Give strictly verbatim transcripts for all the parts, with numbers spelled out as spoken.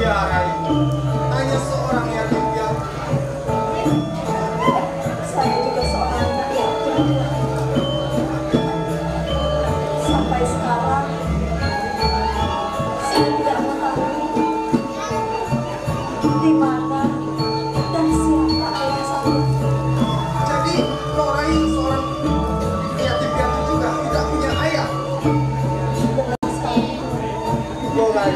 Ya, Rai. Hanya seorang yatim piatu. Saya juga seorang anak yatim. Sampai sekarang, saya tidak mengetahui di mana dan siapa ayah saya. Jadi, Rai seorang yatim piatu juga, tidak punya ayah. Benar sekali. Rai,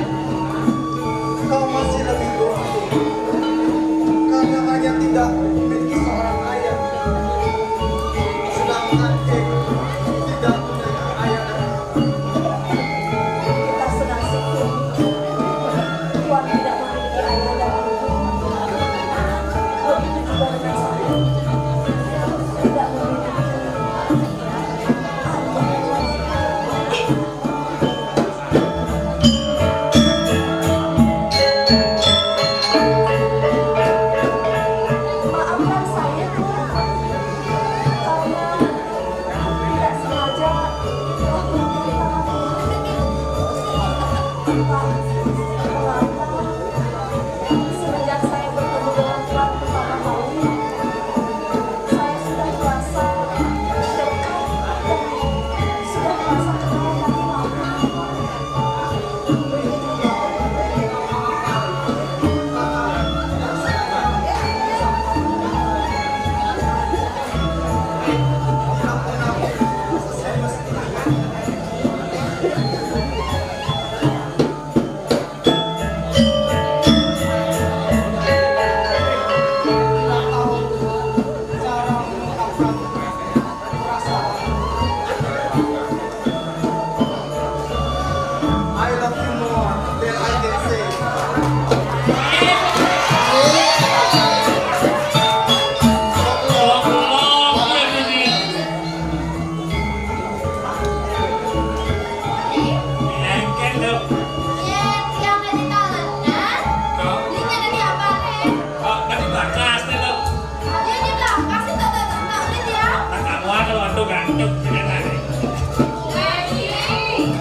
kau masih lebih beruntung karena hanya tidak memiliki seorang ayah. Sedangkan Eng tidak punya ayah dan ibu. Kita senasib, Tuan. Tuan tidak memiliki ayah dan ibu. Begitu juga dengan saya. Tidak memiliki ayah dan ibu. Maafkan saya, Tuan, karena tidak sengaja telah berhenti di tangan Tuan. Pak, mengapa semenjak saya bertemu dengan Tuan pertama kali, saya sudah merasa dekat dan sudah merasa kenal makin lama. I love you more than I can say. Iya, tiang ada di tangannya. Ini ada di apa, Nek? Oh, kan di bakas, Nek, lo. Dia di bakas, itu tak, tak, tak, tak, dia. Nah, kamu kalau ando gantung, jangan aneh. Eh, ini.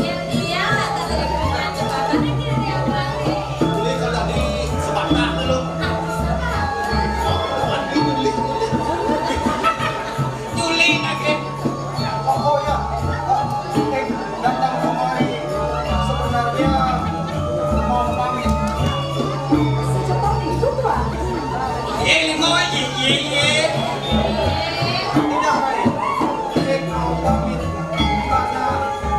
Ya, tiang ada di rumah, coba, kan ini ada di apa, Nek? Ini kalau di sebatang, lo. Ah, sebatang. Oh, bukan, ini beli, beli. Nyuling, oke. Oh, oh, ya. Eh, datang kemari sebenarnya mau pamit. Secepat itu, Pak? Iya, ini mau, iya, iya, iya. Tidak, Rai. Eh, mau pamit karena,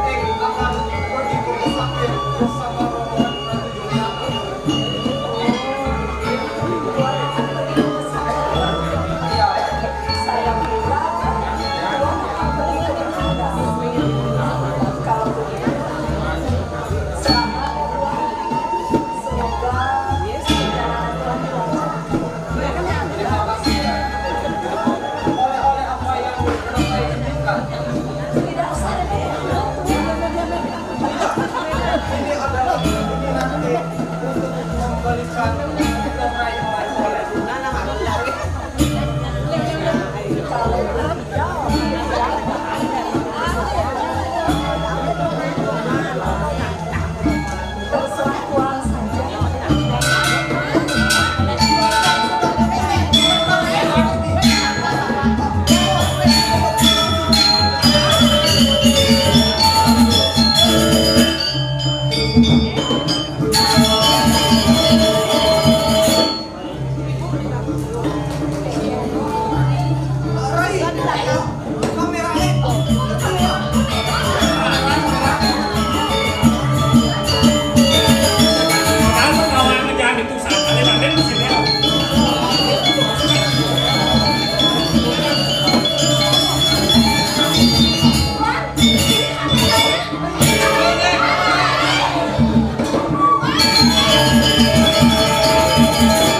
eh, akan pergi ke musafir bersama rombongan Ratu Julia. Ini adalah, ini nanti untuk memberikan kita oleh-oleh.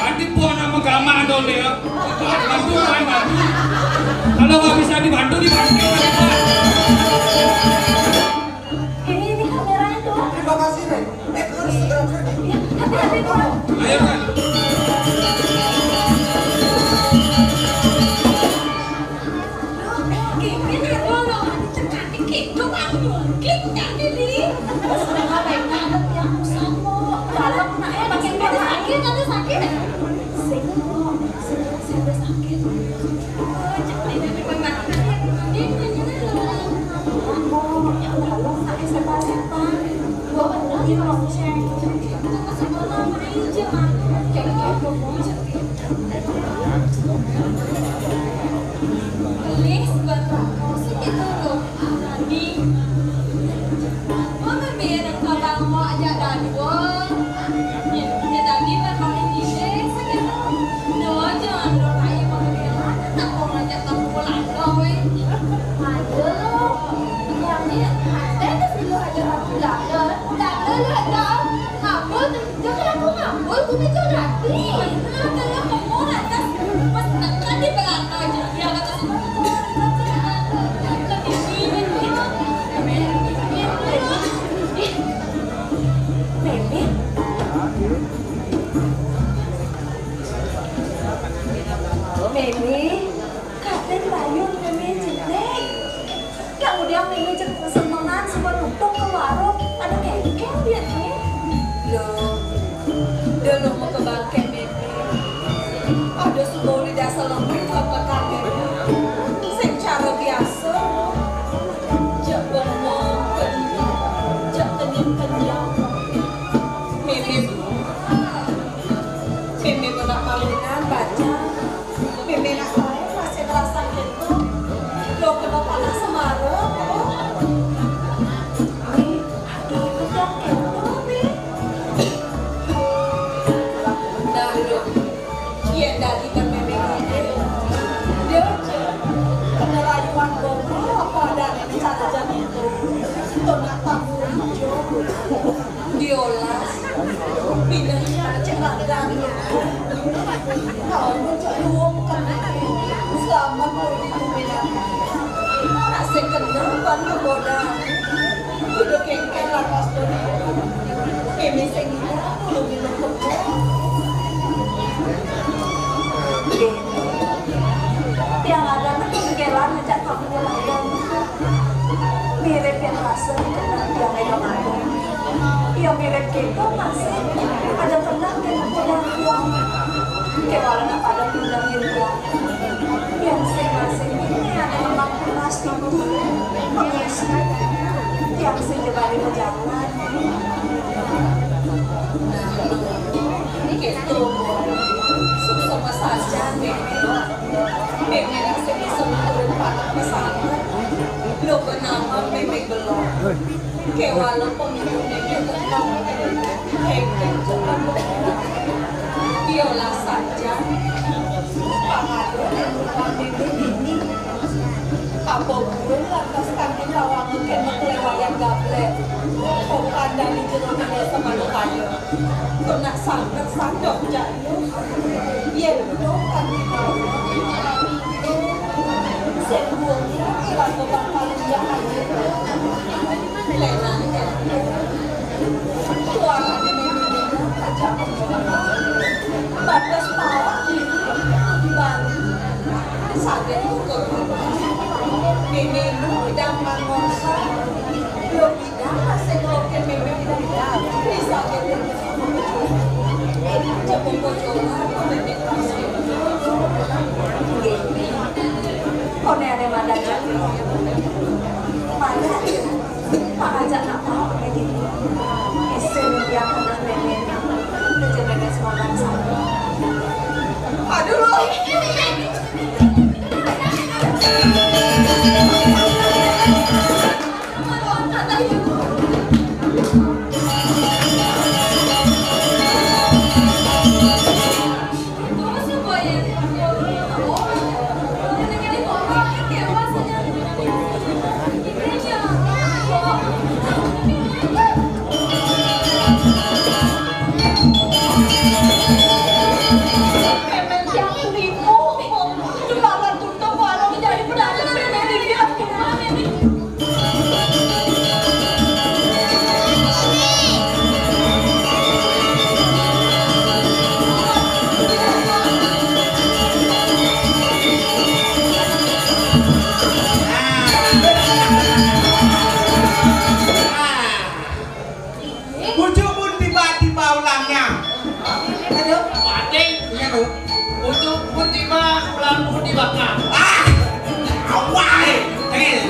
Nanti buah nama gamak dong dia. Bantu, bantu. Kalau nggak bisa dibantu, dibantu. Ini, ini kameranya tuh. Terima kasih, Nek. Eh, harus segera pergi. Iya, hati-hati, Tuan. Ayo, Nek. Ini dulu, cekat dikit, doang mungkin kan ini. Seneng apa yang ada tiang pusat kok. Dalam, nak, ya, Gelis buat aku, segitu loh. Tadi. Mama biar engkau bawa ajak dadua. Ya, ya, tadi memang ini deh, segitu. Dua jangan dua kali mau bilang, tak mau ngajak kamu pulang, weh. Aduh, yang ini, ada ke sini aja aku pulang, pulang dulu, dong. Ngabul, jangan aku ngabul, aku mikir gratis. Nah, kalau kamu lantas, pas tekan di belakang aja, ya, kata si Meme. Meme. Kaden layun Meme jelek. Kemudian Meme cek semengan semua numpuk ke warung. Ada kengkeng dia nih. Loh, dia lo mau ke bangke Meme. Ada semua udah selembut apa kaget. Sing cara biasa. Cek bengong, cek kenyang-kenyang. Meme, Meme benak malunan baca. Meme nak saya masih ngerasa gitu. Lo kena panas semalam, oh. Ih, aduh, bedak gitu, Mi. Dah, lo. Iya, dari kan Meme gitu. Dia aja. Kena rayuan gombrol apa ada cara jadi itu. Itu nak tahu hijau. Diolas, pinahnya cek magang. Kalau muncul luwung kan, selamat mau dikumpulkan. Nak sekena pan kegoda. Udah kengkeng lah pas tadi. Meme sing ini, aku lebih lengkap. Tiang ada nak kengkelan ngajak kamu layan. Mirip yang rasa dengan yang ada malu. Ia mirip kita masih ada tenang dan mudah pulang. Kewala nak pada pindah di ruang. Yang sing masing ini ada lemak emas tidur. Mengisi. Yang sing jebari pejalan. Nah, ini gitu. Suksma saja, Meme. Meme rasa bisa menurut panak pesanan. Lo bernama Meme belum. Kewala pemilu Meme tetap. Kengkeng cepat. Biolah saja. Pangadu yang bukan Meme ini. Apa burung lantas kami kawangan kena kelewayan gablek. Bukan dari jero Meme semana kaya. Kena sangat sadok jatuh. Yen udah kami kawangan. Sembuhnya kira bakal ya aja. Lena, ya. Suaranya Meme ajak. Batas pawak ini. Bang. Saget ukur. Meme nu idang mangosa. Lo idang masih ngokin Meme idang. Di saget ukur. Coba kocok apa Meme kasih. Kone ada madanya. Mana? Pak aja nak tahu kayak gini. Isin yang anak Meme. Kerja Meme semua bangsa. Aduh. Pucuk pun tiba-tiba ulangnya. Aduh. Batin. Iya, tuh. Pucuk pun tiba, ulang pun dibakar. Ah! Awai! Eh.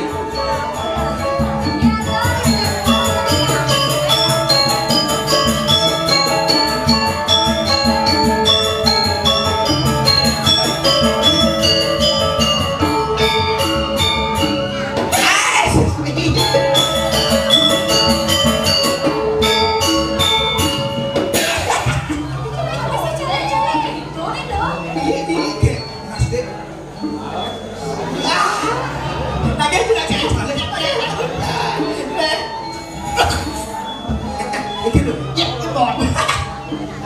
Iki lho, ya kebon.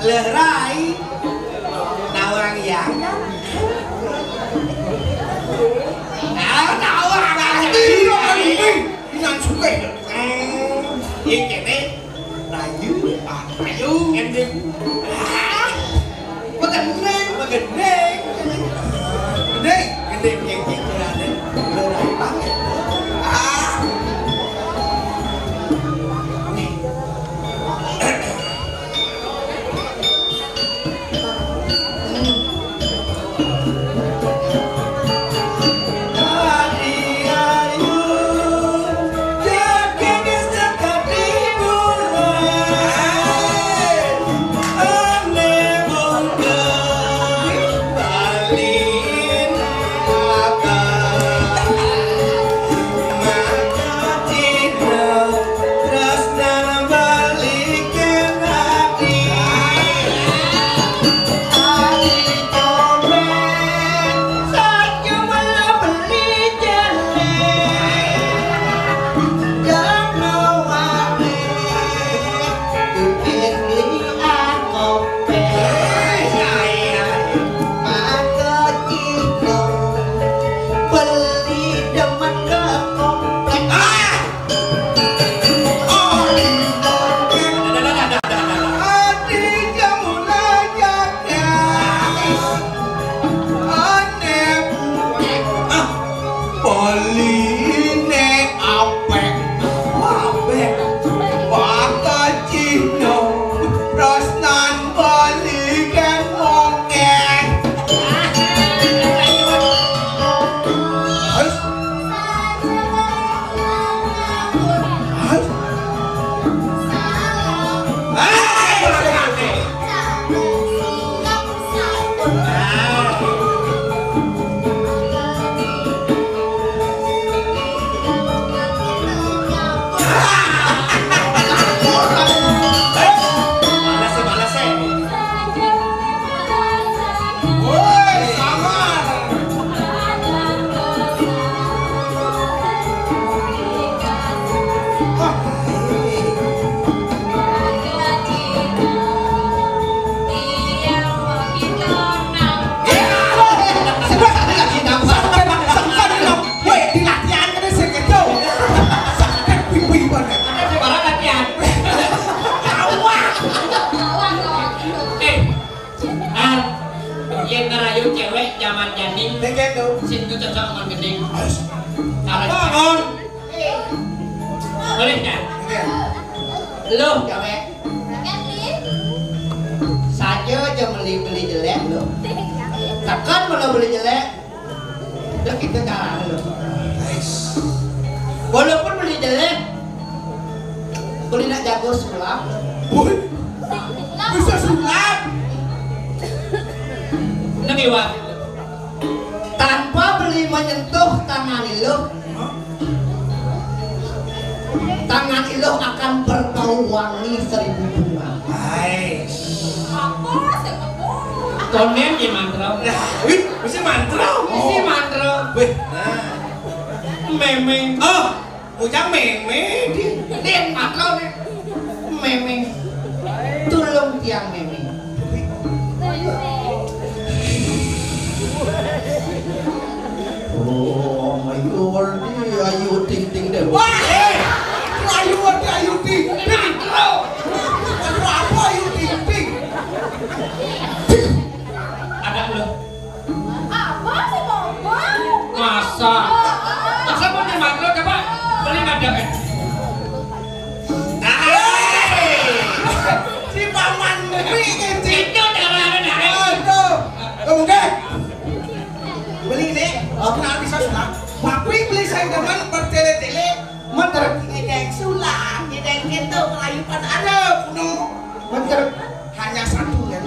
Lho, Rai. Nawang ya. Nah, nawang. Iya, ini. Ini nang suwe. Hmm, iki kene. Rayu. Ah, rayu. Ngending. Ah. Megendeng. Megendeng. Gendeng. Gendeng, gendeng, gendeng. Lho, Rai, banget. Ah. Nih. Baline apik, apik. Bakal Cina, Rosnan Bali kan mongkeh. Hus. Hus. Hei! Weh, dilatihan kene sing kedo. Sakit pipi banget. Ada di mana latihan? Awak. Eh, Ar, yen ngerayu cewek zaman jani, Dek, tuh. Sing tuh cocok sama gending. Ais. Kalau Bangun. Boleh kan? Iya. Lo, cewek. Saja aja beli-beli jelek lo. Tekan malah beli jelek. Lah kita cara lo. Ais. Walaupun beli jelek, beli nak jago sulap. Woi. Bisa sulap. Nang iwa. Tanpa beli menyentuh tangan lo, tangan Iluh akan berbau wangi seribu bunga. Ais. Apa sih, apa? Konen ki mantra. Nah, wih, mesti mantra. Mesti mantra. Wih, nah. Memeng. Oh, ucap memeng. Din, mantra nih. Memeng. Tulung tiang memeng. Oh, my God, ini Ayu Ting Ting deh. Wah, eh, Ayu, ada Ayu Ting Ting. Aduh, apa Ayu Ting Ting? Ada lo. Apa sih, Bang? Masa? Masa mau di makro, coba beli ngadep, eh. Nah, eh. Si paman beli gitu. Itu darah, darah. Aduh. Kamu deh. Beli nih. Aku nanti saya sudah. Tapi beli saya dengan bertele-tele. Meter ngedek sulam, ngedek gitu, melayu pan ada kuno. Meter hanya satu kan.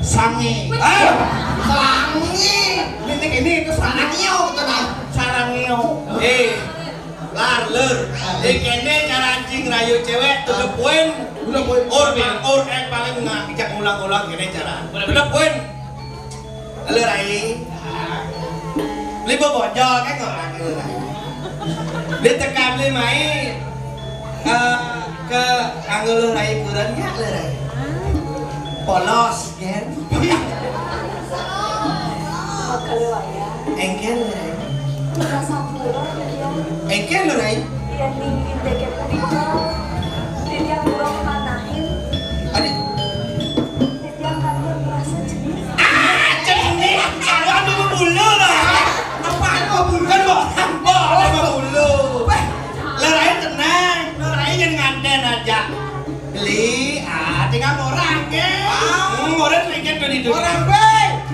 Sange. Eh, sange. Ini, ini itu sarangio, gitu kan. Sarangio. Eh, lar, ler. Eh, kene cara anjing rayu cewek, to the point. Udah poin. Or, bang, or, eh, paling nggak ngajak ulang-ulang kene cara. To the point. Halo, Rai. Beli bobo, jol, kan, kok, Rai. Dia tekan beli mai. Eh, Ke kanggo Luh Rai kureun nya, Luh Rai. Polos, Gen. Makale wayah. Engken, Luh Rai. Rasa pulo, ya. Engken, Luh Rai. Iya, ning indeke punika. Titiang urang manahin. Adi. Titiang kangen merasa jenis. Ah, jenis. Aduh, aduh, bulu, Luh. Apa, apa bulu? Kan, Bo? Bo, apa bulu? Luh Rai tenang. Luh Rai jangan nganten aja. Beli, ah, tinggal orang, Gen. Ah. Hmm, orang sedikit tuh di dunia. Orang B.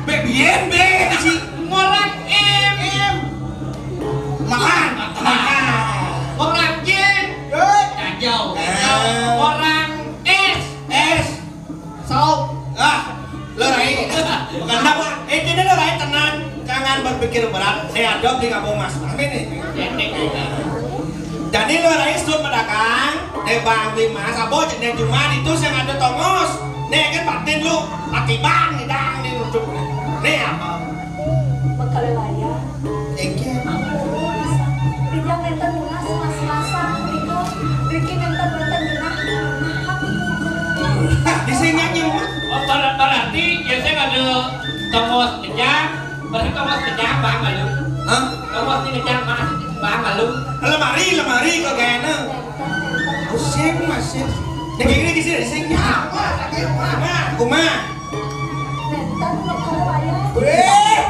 B, bien, B. Si orang M. M. Makan. Makan. Orang J. J. Kacau. Ah. Orang S. S. Sok. Ah, Luh Rai. Bukan apa. Eh, tidak, Luh Rai, tenang. Jangan berpikir berat. Saya ada beli kamu mas. Amin nih. Jadi Luh Rai sun pedagang, deh bang beli mas, abo cek deh cuma itu yang ada tongos. Nih kan batin lu, mati bang, nih dang, nih lucu. Nih apa? Makale wayah. Engke. Ampun, bisa. Titiang nenten nunas mas-masan, itu. Riki nenten, nenten genah. Di sini aja. Oh, ber-, berarti biasanya ada tongos kejang, berarti tongos kejang, Bang, malu. Hah? Tongos ini kejang, Mas, Bang, malu. Lemari, lemari kok kayaknya. Pusing, masih. Nih, gini, gini, sini, sini. Apa? Sakit, Pak. Nah, kumaha? Nenten, nenten, wayah. Weh,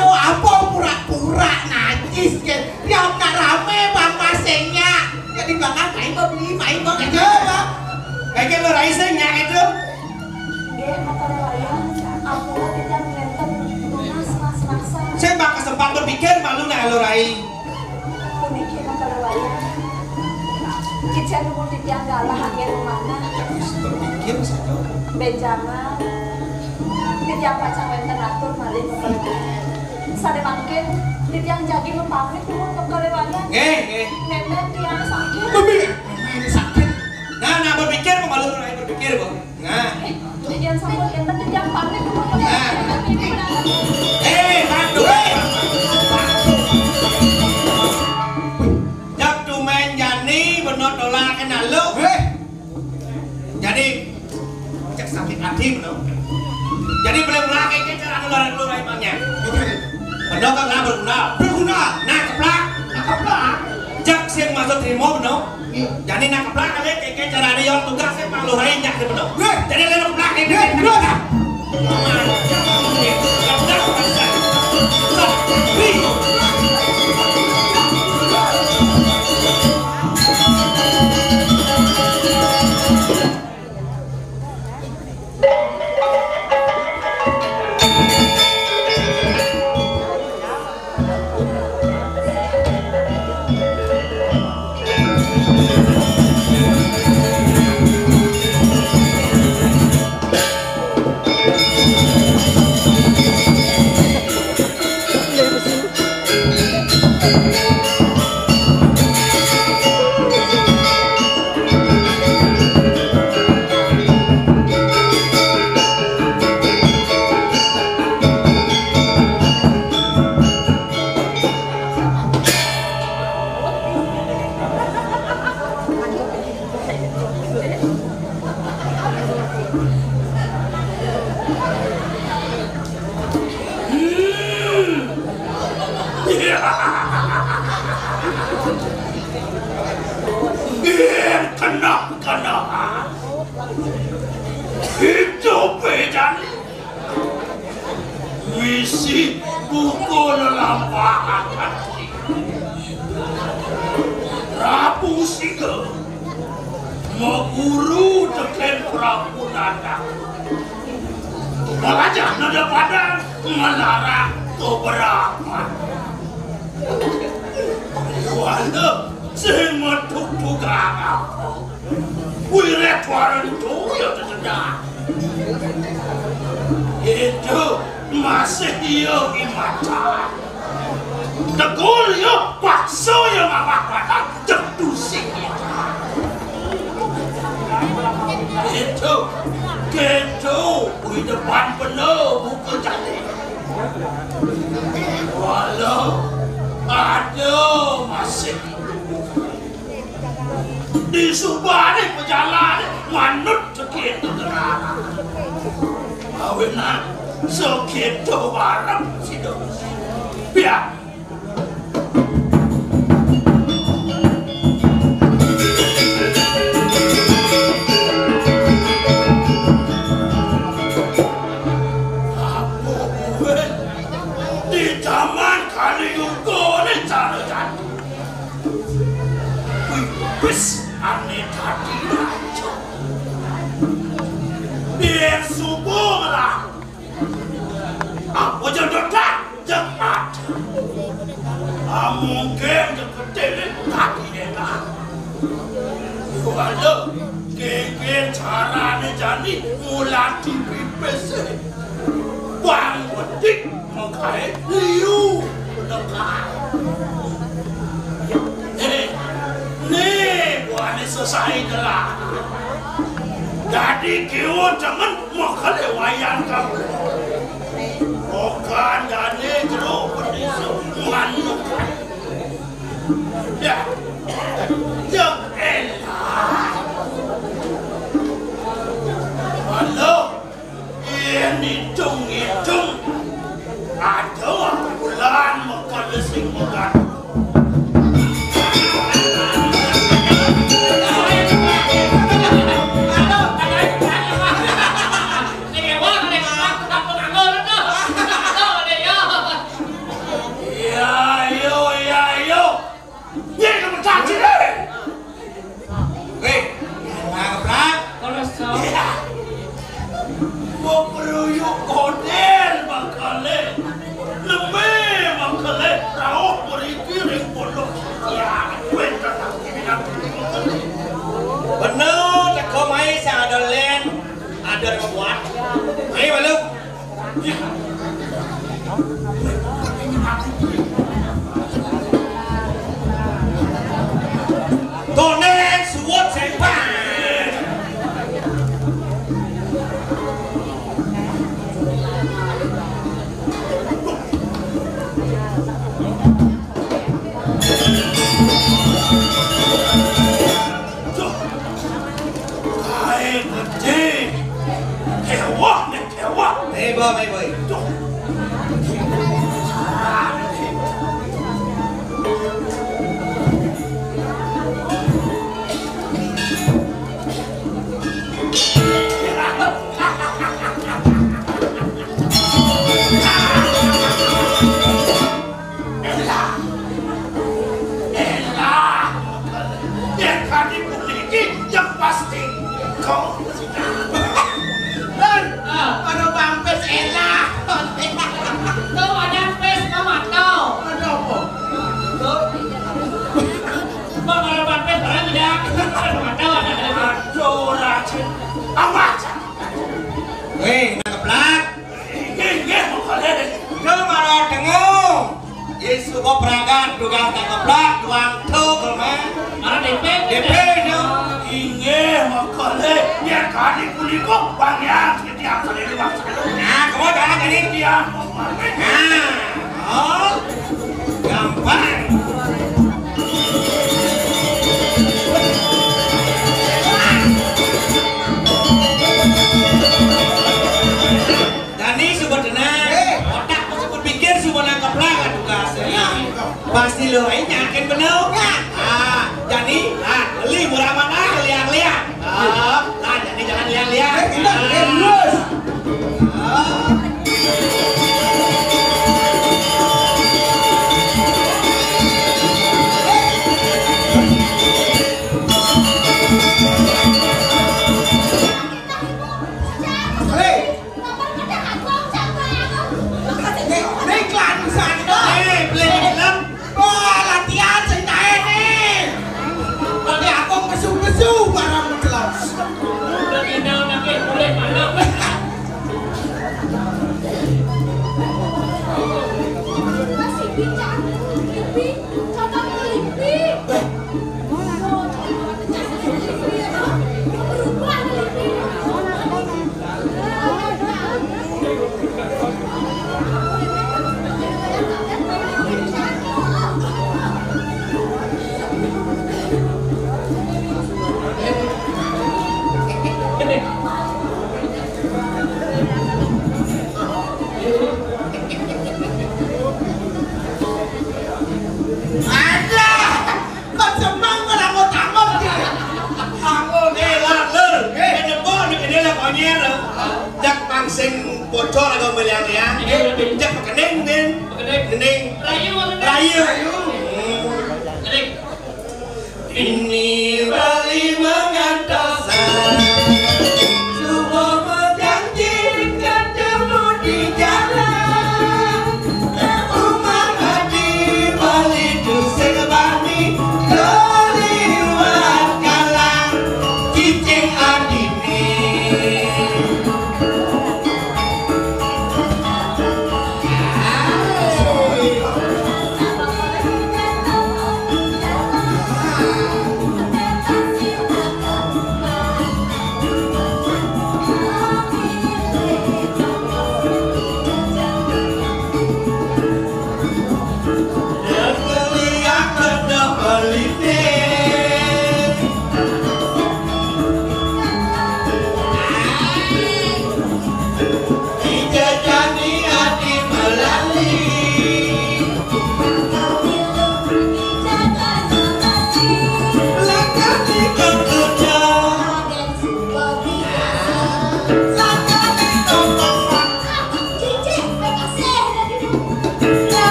lu apa pura-pura najis, Gen? Tiap nak rame, Bang, masengnya. Jadi bakal main mau beli, main mau kerja, Bang. Kayak lo raising, ya, itu. Nggih, makale wayah. Ampun, titiang nenten nunas mas-masan. Saya bakal sempat berpikir, malu nak lo rai. Puniki makale wayah. Kicen umur titiang galah anggen manah. Berpikir satu. Benjangan. Titiang pacang wenten atur malih makale wayah. Sane mangkin titiang jagi mapamit nuhun makale wayah. Nggih, nggih. Nenten tiang sakit. Bebe, ini sakit. Nah, nah, berpikir, malu mulai berpikir, Bu. Nah. Eh, yen sampun enten titiang pamit. Nah. Eh, bantu. Jak tumen jani bener tolak kena lu. Eh. Jadi cek sakit hati bener. Jadi belum lagi ke cara anu lari lu emangnya. Bener kan lah berguna. Berguna. Nah, keplak. Nah, keplak. Jak sing masuk terima bener. Jadi nak keplak kali, kayak cara ada yang tugas saya Pak Luhai, jak dia bener. Weh. Jadi lain keplak, kayak gitu. Weh, bener. Kena, kena. Itu bedanya. Misi buku lelampahan. Prabu Siga meguru teken Prabu Nanda. Malajah nada padang melarang keberatan. Wanda sing metu tugang aku. Wiret warentu ya tetedak. Itu masih iya imatan. Tegul ya paksa ya mawah batang cetusi. Itu, gitu, di depan bener buku tadi. Walau ada masih. Di subane pejalané manut sekéto gerak. Awinan sekéto bareng sida. Pian. Apa kuwi? Di jaman Kali Yuga né cara jani. Wis ané dadi raja. Biar subuh lah. Apa jodoh tak? Cepat. Amung kem jeketil tadi enak. Walau kengken carane jani mulati pipis. Bang wedik mengkae liu. Nekal. Eh, nih, buane selesai jelas. Dadi kiwa demen mekele wayan kamu. Okan dane jero penisa manuk. Ya. Ya elah. Halo. Yen itung-itung, ada bulan mekele sing megat. Iya, iya, iya, iya. Ye, lu mencaci, eh. Weh, nangkep lah. Kalau so. Mau peruyuk koden bakale. Leme bakale. Rauh beriki ring pondok. Ya, weh, tenang. Bener, teko mai sing ada len, ada yang buat. Mai malu. Tonen suwut sepan. Duh. Kae gedhe. Ewah, nek ewah. Mebo, mebo. Duh. Elah. Elah. Yen kadi puniki, ya pasti kok. Lur, ah, ana pampes elah. Tuh, ada pes, Mama, tuh. Ada apa? Tuh. Bang, ada pampes, barang tidak. Mama, tuh, ada. Aduh, Raden. Awas. Weh, nangkep lah. Inggih, inggih, monggo. Ke mara dengo. Yesu kok berangkat, dugang tak keplak, duang tuk, meh. Mara D P, D P, no. Inggih, monggo. Yen kali punika, Bang Yang, titiang sendiri, Bang. Nah, kamu jangan jadi. Titiang, Bang. Nah, oh, gampang. Dani suba tenang. Eh. Otak suba pikir suba nangkep lah tugas. Nah. Pasti lo ae yakin bener. Nah. Ah, Dani, ah, beli murah mana, liang-liang. Ah, lah, Dani jangan liang-liang. Eh, kita, eh, lurus. Ah. Ada. Kok semang kok rambut tambok ki. Aku ne lar lur. Kene bo ne kene lah konyer. Jak pang sing bocor aku meliang-liang. Jak pekening nin. Pekening. Kening. Rayu, Rayu. Rayu. Hmm. Kening. Ini Bali mengantar saya. Sudah berjanji ketemu di jalan. Rumah di Bali tu serbani keliwat kalang. Cicing adine.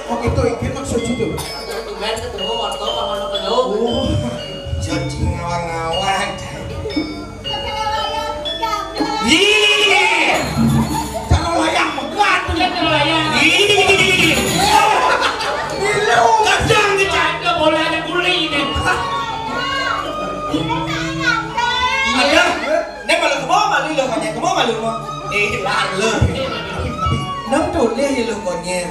Oh, gitu, iki maksud itu. Tumben ketemu waktu kamu ketemu. Oh, jadi ngawang-ngawang. Ih, cara layang megah tuh. Iya, cara layang. Ih, kadang nih, Cak, nggak boleh ada kuli ini. Ada. Nek malu kemo malu lo konyer, kemo malu mo. Eh, lar lo. Nang tulis lo konyer.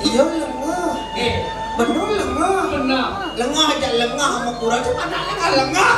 Iya lengah. Eh, bener lengah. Bener. Lengah aja lengah sama kurang, cuma anak lengah lengah.